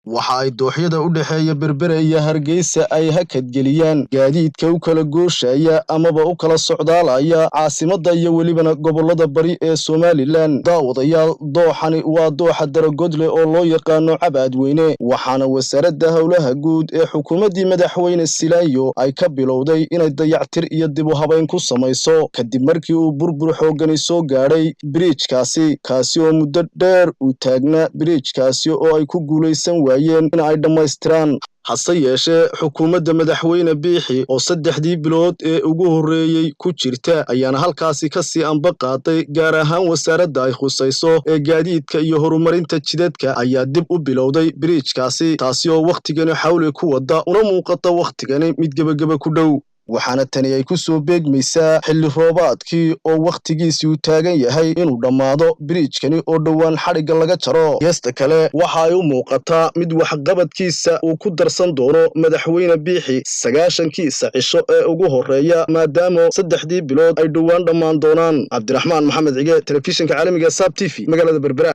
Waxa ay dooxyada u dhexeeya Berbera iyo Hargeysa ay hakadgeliyaan gaadiidka u kala gooshaya amaba u kala socdaalaya caasimadda iyo welibana gobollada bari ee Somaliland. Daawadayaal, dooxani waa dooxa Daragodle oo loo yaqaano Cabaadweyne, waxaana Wasaaradda Howlaha Guud ee xukuumaddii Madaxweyne Silaanyo ay ka bilowday inay dayactir iyo dib u habayn ku samayso, kadib markii uu burbur xooggani soo gaadhay biriijkaasi, kaasi oo muddo dheer uu taagnaa biriijkaasi oo ay ku guulaysan waayeen in ay dhammaystiraan. Hase yeeshee, xukuumadda Madaxweyne Biixi oo 3dii bilood ee ugu horreeyey ku jirta ayaana halkaasi kasii amba qaaday, gaar ahaan wasaaradda ay khusayso ee gaadiidka iyo horumarinta jidadka ayaa dib u bilowday biriijkaasi, taasi oo wakhtigani xawli ku wada una muuqata wakhtigani mid gebageba ku dhow. Waxaana tani ay ku soo beegmaysaa xilli roobaadkii oo wakhtigiisii uu taagan yahay inuu dhammaado biriijkani oo dhowaan xadhigga laga jaro. Geesta kale, waxa ay u muuqataa mid waxqabadkiisa uu ku darsan doono Madaxweyne Biixi 90kiisa cisho ee ugu horreeya, maadaama 3dii bilood ay dhowaan dhammaan doonaan. Cabdiraxmaan Maxamed Cige, Telefishinka Caalamiga Saab TV, magaalada Berbera.